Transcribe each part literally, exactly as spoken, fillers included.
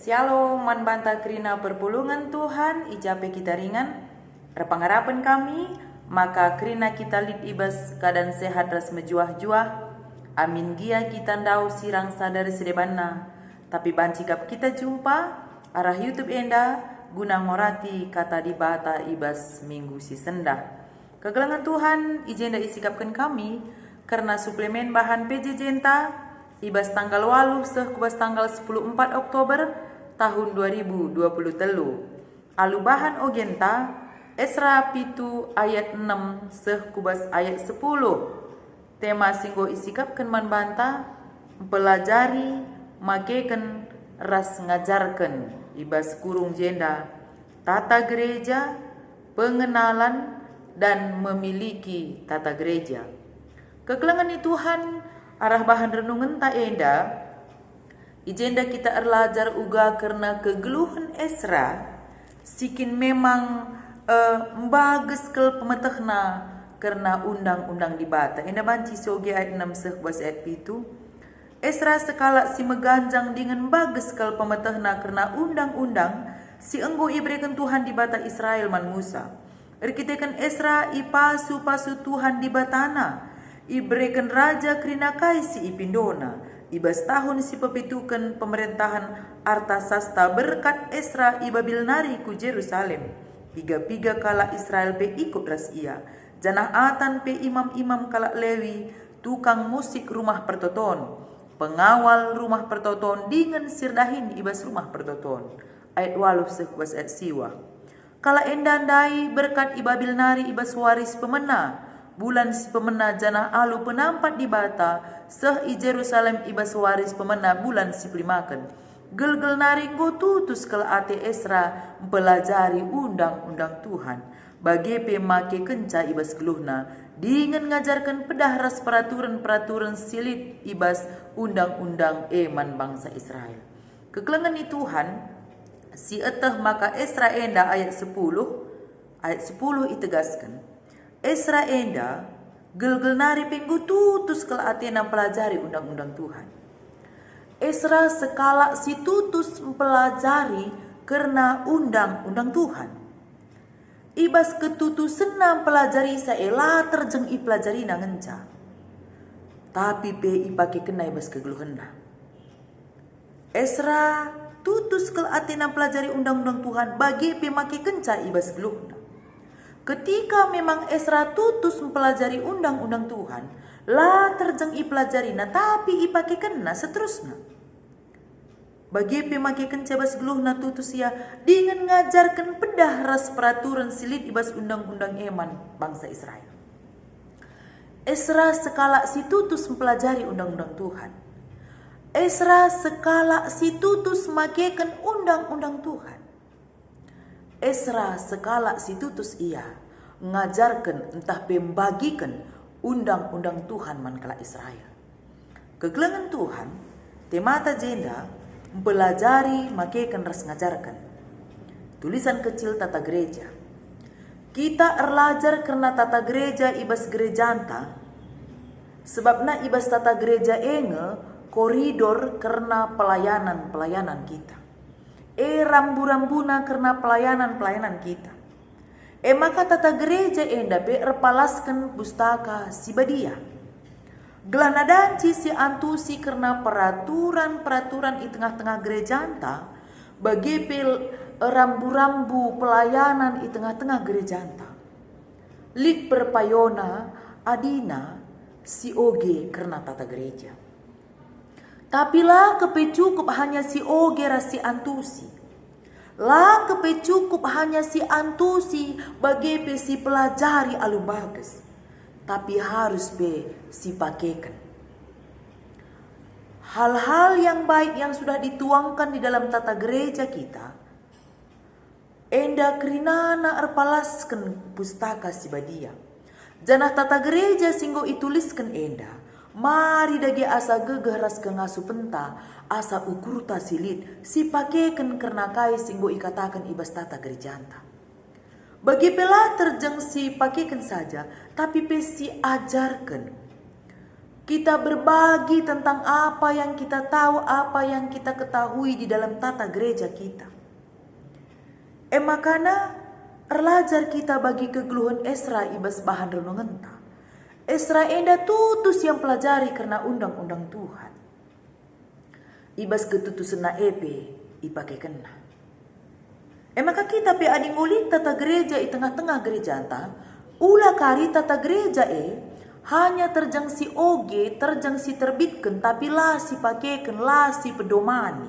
Syalom, man banta kerina perpulungen Tuhan, i ja pe kita ringan. Erpengarapen kami, maka kerina kita lit i bas keadaan sehat ras mejuah-juah. Amin gia kita ndauh sirang sada ras si debanna. Tapi banci kap kita jumpa arah YouTube enda guna ngorati Kata Dibata i bas minggu si sendah. Kekelengen Tuhan, i jenda isikapken kami kerna suplemen bahan P J J-nta i bas tanggal waluh seh ku bas tanggal sepuluh empat Oktober tahun dua ribu dua puluh telu. Alu bahan ogenta, Esra pitu ayat enem seh ku bas ayat sepuluh. Tema si enggo isikapken man banta, mpelajari, makeken, ras ngajarken, i bas kurung jenda, tata gereja, pengenalan, dan memiliki tata gereja. Kekelengen ni Tuhan, arah bahan renungenta enda, i jenda kita erlajar uga kerna kegeluhen Esra, si kin memang, eh, mbages kal pemetehna kerna undang-undang Dibata. Enda banci sioge ayat enem seh bas ayat pitu. Esra sekalak si meganjang dingen mbages kal pemetehna kerna undang-undang si enggo ibereken Tuhan Dibata Israel man Musa. Erkiteken Esra ipasu-pasu Tuhan Dibatana, ibereken raja kerina kai si ipindona. I bas tahun si pepituken pemerentahen Artasasta berkat Esra i Babil nari ku Jerusalem. Piga-piga kalak Israel pe ikut ras ia, janah atan pe imam-imam kalak Lewi, tukang musik Rumah Pertoton, pengawal Rumah Pertoton dingen si erdahin i bas Rumah Pertoton. Ayat waluh seh ku bas ayat siwah. Kalak enda ndai berkat i Babil nari i bas wari si pemena, bulan si pemena, janah alu penampat Dibata seh i Jerusalem i bas wari si pemena, bulan si pelimaken. Gelgel nari enggo tutus kal ate Esra mpelajari undang-undang Tuhan, bage pe makekenca i bas geluhna, dingen ngajarken pedah ras peraturen-peraturen si lit i bas undang-undang e man bangsa Israel. Kekelengen ni Tuhan, sieteh maka Esra enda ayat sepuluh, ayat sepuluh itegasken, Esra enda gelgel nari pe enggo tutus kal atena mpelajari undang-undang Tuhan. Esra sekalak si tutus mpelajari kerna undang-undang Tuhan. I bas ketutusenna mpelajarisa e la terjeng ipelajarina ngenca, tapi pe ipakekenna i bas kegeluhenna. Esra tutus kal atena mpelajari undang-undang Tuhan, bage pe makekenca i bas geluhna. Ketika memang Esra tutus mpelajari undang-undang Tuhan, la terjeng ipelajarina, tapi ipakekenna seterusna. Bage pe makekenca i bas geluhna tutus ia, dingen ngajarken pedah ras peraturen si lit i bas undang-undang e man bangsa Israel. Esra sekalak si tutus mpelajari undang-undang Tuhan. Esra sekalak si tutus makeken undang-undang Tuhan. Esra sekalak si tutus ia ngajarken ntah pe mbagiken undang-undang Tuhan man kalak Israel. Kekelengen Tuhan, temata jenda mpelajari, makeken ras ngajarken. Tulisan kecil tata gereja. Kita erlajar kerna tata gereja i bas gerejanta, sebabna i bas tata gereja e nge koridor kerna pelayanan-pelayanan kita. E rambu-rambuna kerna pelayanan-pelayanan kita. E maka tata gereja enda pe erpalasken Pustaka Si Badia. Gelahna danci si antusi kerna peraturan-peraturan i tengah-tengah gerejanta, bage pe rambu-rambu pelayanan i tengah-tengah gerejanta. Lit perpayona adina si oge kerna tata gereja. Tapi la kepe cukup hanya si oge ras si antusi. La kepe cukup hanya si antusi bage pe si pelajari alu bages, tapi harus pe si pakeken. Hal-hal yang baik yang sudah dituangkan di dalam tata gereja kita, enda kerinana erpalasken Pustaka Si Badia. Janah tata gereja si enggo itulisken enda, mari dage asa gegeh ras kengasupenta, asa ukurta si lit, si pakeken kerna kai si enggo ikataken i bas tata gerejanta. Bage pe la terjeng si pakeken saja, tapi pe si ajarken. Kita berbagi tentang apa yang kita tahu, apa yang kita ketahui di dalam tata gereja kita. E makana erlajar kita bagi kegeluhen Esra i bas bahan renungenta. Esra enda tutus ia mpelajari kerna undang-undang Tuhan. I bas ketutusenna e pe ipakekenna. E maka kita pe adi ngulit tata gereja i tengah-tengah gerejanta, ula kari tata gereja e hanya terjeng si oge, terjeng si terbitken, tapi la si pakeken, la si pedomani.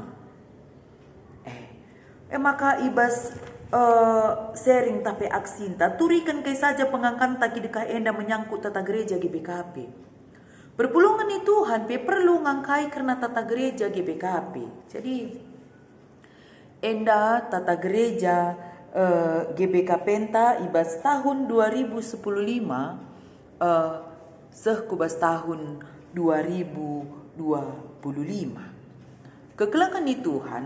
Eh, e maka i bas, eh, sharing tape aksinta, turiken kai saja pengangkanta kidekah enda menyangkut tata gereja G B K P. Perpulungen ni Tuhan pe perlu ngangkai kerna tata gereja G B K P. Jadi, enda tata gereja, eh, G B K P-nta i bas tahun dua ribu sepuluh lima, eh, seh ku bas tahun dua ribu dua puluh lima. Kekelengen ni Tuhan,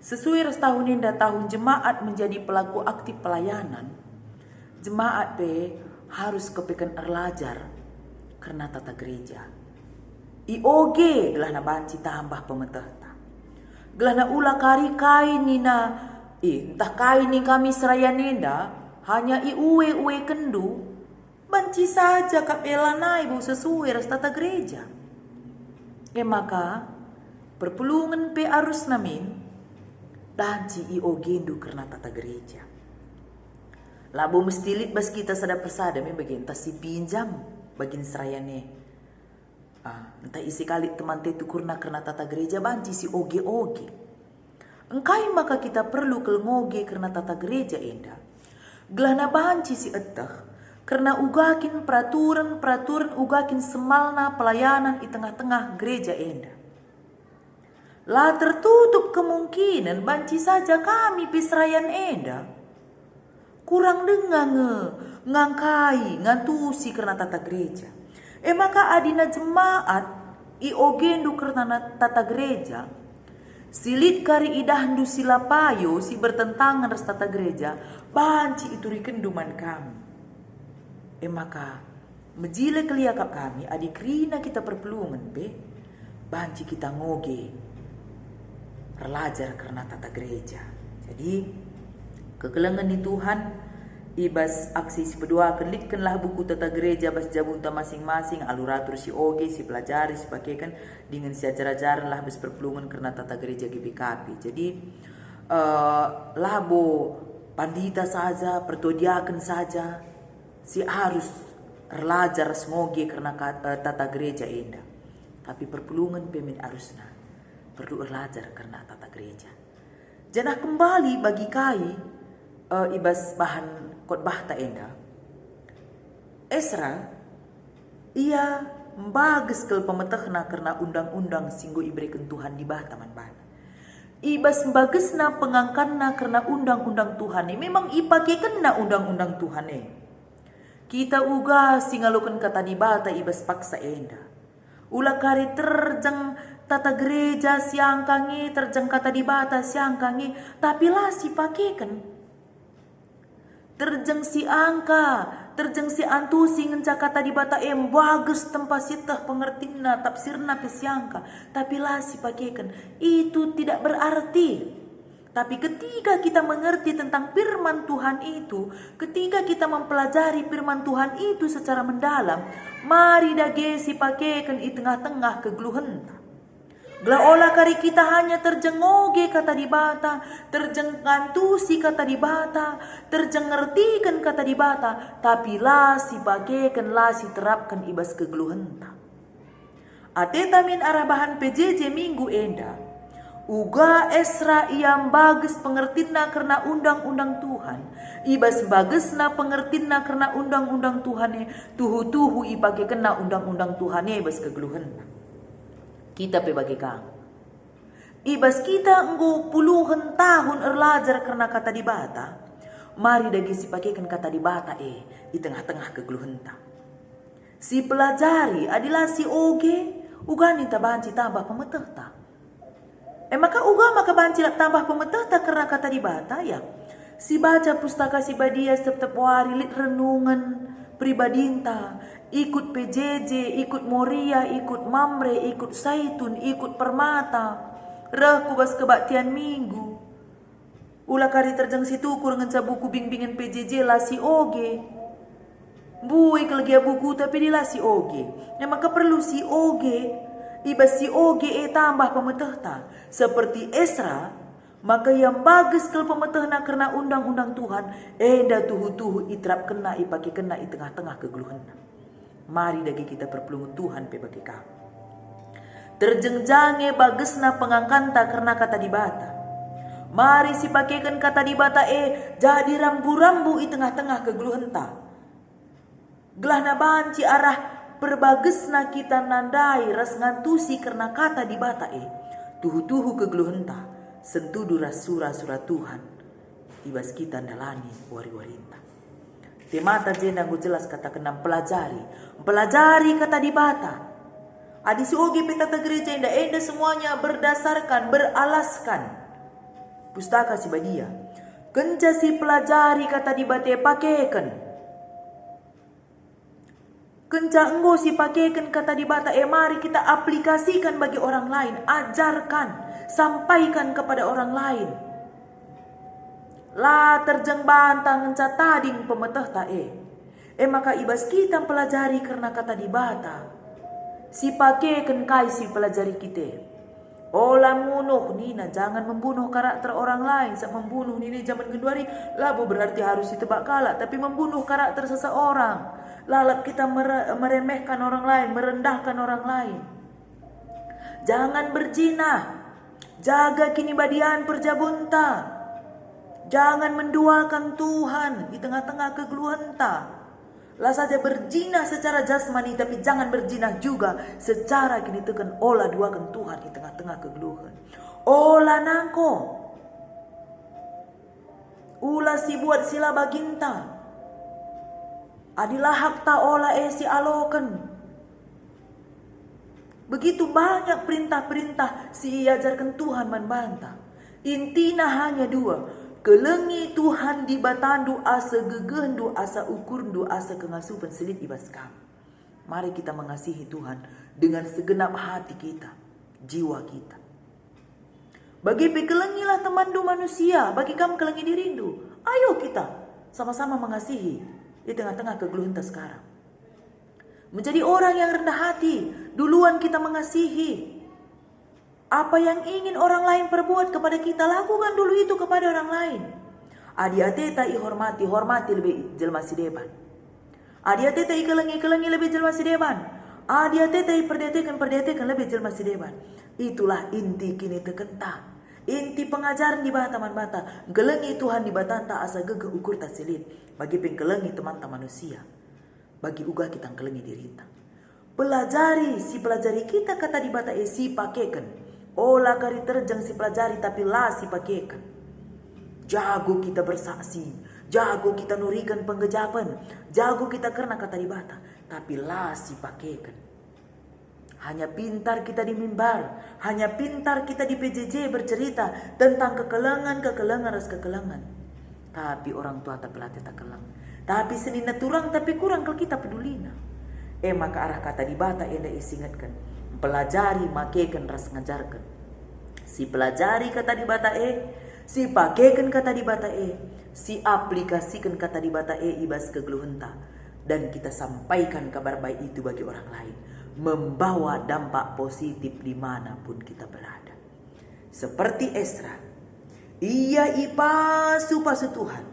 sesuai ras tahun enda tahun jemaat menjadi pelaku aktif pelayanan, jemaat pe harus kepeken erlajar kerna tata gereja. I oge gelahna banci tambah pemetehta. Gelahna ula kari kai nina, eh, ntah kai ning kami serayan enda, hanya i ue-uekenndu, banci saja kap e lanai bo sesuai ras tata gereja. E maka, perpulungen pe arusna min, banci i ogendu kerna tata gereja. Labo mesti lit bas kita sada persada me bage ntah si pinjam bagin serayan e. Ah, ntah ise kali temanta tukurna kerna tata gereja banci si oge-oge. Engkai maka kita perlu kal ngoge kerna tata gereja enda? Gelahna banci si eteh, kerna uga kin peraturen-peraturen uga kin semalna pelayanan i tengah-tengah gereja enda. La tertutup kemungkinen banci saja kami pe serayan enda kurang denga nge ngangkai, ngantusi kerna tata gereja. E maka adina jemaat i ogendu kerna na-, tata gereja, si lit kari idahndu si la payo, si bertentangan ras tata gereja, banci iturikenndu man kami. E maka, mejile kal ia kap kami, adi kerina kita perpulungen pe, banci kita ngoge erlajar kerna tata gereja. Jadi, kekelengen ni Tuhan, i bas aksi si peduaken, litkenlah buku tata gereja bas jabunta masing-masing, alu ratur si oge, si pelajari, si pakeken, dingen si ajar-ajarenlah bas perpulungen kerna tata gereja G B K P. Jadi, eh, labo pandita saja, pertua diaken saja, si arus erlajar ras ngoge kerna ka-, eh, tata gereja enda. Tapi perpulungen pe min arusna perlu erlajar kerna tata gereja. Janah kembali bagi kai, eh, i bas bahan khotbahta enda, Esra, ia mbages kal pemetehna kerna undang-undang si enggo ibereken Tuhan Dibata man bana. I bas mbagesna pengangkanna kerna undang-undang Tuhan e, memang ipakekenna undang-undang Tuhan e. Kita uga si ngaloken Kata Dibata i bas paksa enda. Ula kari terjeng tata gereja siangka nge, terjeng Kata Dibata siangka nge, tapi la sipakeken. Terjeng siangka, terjeng siantusi ngenca Kata Dibata e mbages tempa sieteh pengertinna, tafsirna pe siangka, tapi la sipakeken. Itu tidak berarti. Tapi ketika kita mengerti tentang firman Tuhan itu, ketika kita mempelajari firman Tuhan itu secara mendalam, mari dage sipakeken i tengah-tengah kegeluhenta. Gelah ola kari kita hanya terjeng ngoge Kata Dibata, terjeng ngantusi Kata Dibata, terjeng ngertiken Kata Dibata, tapi la sipakeken, la siterapken i bas kegeluhenta. Ateta min arah bahan P J J minggu enda, uga Esra ia mbages pengertinna kerna undang-undang Tuhan. I bas mbagesna pengertinna kerna undang-undang Tuhan e, tuhu-tuhu ipakekenna undang-undang Tuhan e bas kegeluhenna. Kita pe bage ka. I bas kita enggo puluhen tahun erlajar kerna Kata Dibata, mari dage sipakeken Kata Dibata e i tengah-tengah kegeluhenta. Sipelajari, adi la si oge, uga ninta banci tambah pemetehta. E maka uga maka banci la tambah pemetehta kerna Kata Dibata, ya. Sibaca Pustaka Si Badia tep-tep wari, lit renungen pribadinta, Ikut P J J, ikut Moria, ikut Mamre, ikut Saitun, ikut Permata, reh ku bas kebaktian Minggu. Ula kari terjeng si tukur ngenca buku bimbingen P J J la sioge. Mbue kal gia buku tapi dia la sioge. E maka perlu sioge. I bas sioge e tambah pemetehta. Seperti Esra, maka ia mbages kal pemetehna kerna undang-undang Tuhan, enda tuhu-tuhu iterapkenna, ipakekenna i tengah-tengah kegeluhenna. Mari dage kita perpulungen Tuhan pe bage ka. Terjeng-jeng e bagesna pengangkanta kerna Kata Dibata. Mari sipakeken Kata Dibata e jadi rambu-rambu i tengah-tengah kegeluhenta. Gelahna banci arah perbagesna kita nandai ras ngantusi kerna Kata Dibata e. Tuhu-tuhu kegeluhenta sentudu ras sura-sura Tuhan i bas kita ndalani wari-warinta. Temata jenda enggo jelas katakenna mpelajari, mpelajari Kata Dibata. Adi sioge pe tata gereja enda, enda semuanya berdasarkan, beralaskan Pustaka Si Badia. Kenca sipelajari Kata Dibata e, pakeken. Kenca enggo sipakeken Kata Dibata e, mari kita aplikasikan bagi orang lain, ajarkan, sampaikan kepada orang lain. La terjeng banta ngenca tading pemetehta e. E maka i bas kita mpelajari kerna Kata Dibata, sipakeken kai sipelajari kita e. Ola munuh nina, jangan membunuh karakter orang lain, sebab membunuh nina i jaman genduari labo berarti harus itebak kalak, tapi membunuh karakter seseorang. Lalap kita mere-, meremehkan orang lain, merendahkan orang lain. Jangan berzina. Jaga kinibadian perjabunta. Jangan menduakan Tuhan i tengah-tengah kegeluhenta. La saja berzina secara jasmani, tapi jangan berzina juga secara kiniteken, ola duaken Tuhan i tengah-tengah kegeluhen. Ola nangko. Ula sibuat si la baginta. Adi la hakta, ola e sialoken. Begitu banyak perintah-perintah si iajarken Tuhan man banta. Intina hanya dua, kelengi Tuhan Dibatandu asa gegehndu, asa ukurndu, asa kengasupen si lit i bas kam. Mari kita mengasihi Tuhan dengan segenap hati kita, jiwa kita. Bage pe kelengilah temanndu manusia, bagi kam kelengi dirindu. Ayo kita sama-sama mengasihi di tengah-tengah kegeluhenta sekarang. Menjadi orang yang rendah hati, duluan kita mengasihi. Apa yang ingin orang lain perbuat kepada kita, lakukan dulu itu kepada orang lain. Adi ateta ihormati, hormati lebe jelma si deban. Adi ateta ikelengi, kelengi lebe jelma si deban. Adi ateta iperdeteken, perdeteken lebe jelma si deban. Itulah inti kinitekenta. Inti pengajaren Dibata man banta, ngkelengi Tuhan Dibatanta asa gegeh ukurta si lit, bage pe ngkelengi temanta manusia. Bagi uga kita ngkelengi dirinta. Pelajari, sipelajari kita Kata Dibata e sipakeken. Ola kari terjeng sipelajari tapi la sipakeken. Jago kita bersaksi, jago kita nuriken penggejapen, jago kita kerna Kata Dibata, tapi la sipakeken. Hanya pintar kita di mimbar, hanya pintar kita di P J J bercerita tentang kekelengen, kekelengen ras kekelengen. Tapi orang tuata pe la teta keleng. Tapi senina turang, tapi kurang kal kita pedulina. E maka arah Kata Dibata enda isingetken, pelajari, makeken ras ngajarken. Sipelajari Kata Dibata e, sipakeken Kata Dibata e, siaplikasiken Kata Dibata e i bas kegeluhenta, dan kita sampaikan Kabar Baik itu bagi orang lain, membawa dampak positif di mana pun kita berada. Seperti Esra, ia ipasu-pasu Tuhan,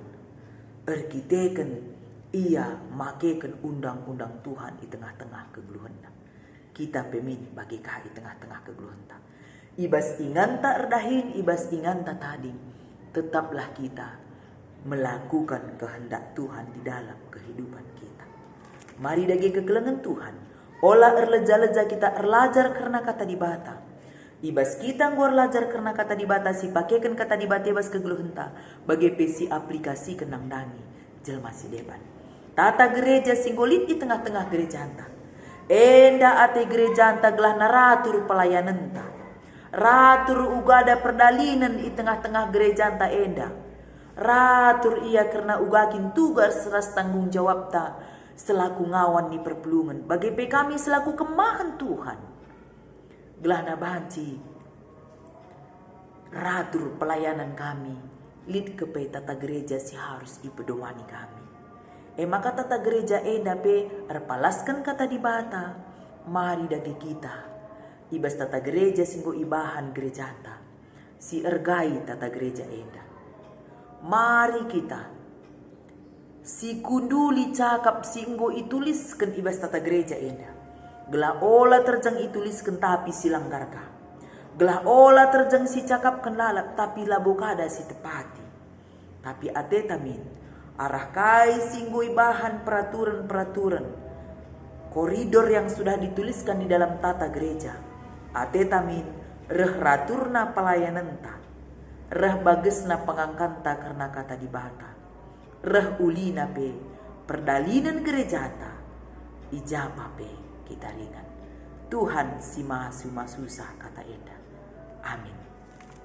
erkiteken ia makeken undang-undang Tuhan i tengah-tengah kegeluhenna. Kita pe min bage ka i tengah-tengah kegeluhenta. I bas inganta erdahin, i bas inganta tading, tetaplah kita melakukan kehendak Tuhan di dalam kehidupan kita. Mari dage kekelengen Tuhan, ola erleja-leja kita erlajar kerna Kata Dibata. I bas kita enggo erlajar kerna Kata Dibata, sipakeken Kata Dibata i bas kegeluhenta, bage pe siaplikasiken nandangi jelma si deban. Tata gereja si enggo lit i tengah-tengah gerejanta. Enda ate gerejanta gelah naratur pelayanenta. Ratur uga ada perdalinen i tengah-tengah gerejanta enda. Ratur ia kerna uga kin tugas ras tanggung jawabta selaku ngawan ni perpulungen, bage pe kami selaku kemahen Tuhan, gelahna banci ratur pelayanan kami, lit kepe tata gereja si harus ipedomani kami. E maka tata gereja enda pe erpalasken kata Dibata, mari dage kita i bas tata gereja si enggo ibahan gerejanta, si ergai tata gereja enda. Mari kita sikunduli cakap si enggo itulisken i bas tata gereja enda, gelah ola terjeng itulisken tapi silanggar ka, gelah ola terjeng sicakapken lalap tapi labo kada si tepati. Tapi ateta min, arah kai si enggo ibahan peraturen-peraturen koridor yang sudah dituliskan di dalam tata gereja, ateta min reh raturna pelayanenta, reh bagesna pengangkanta kerna kata Dibata, reh ulina pe perdalinen gerejata, i ja pe kita ringan. Tuhan si masu-masusa kata enda. Amin.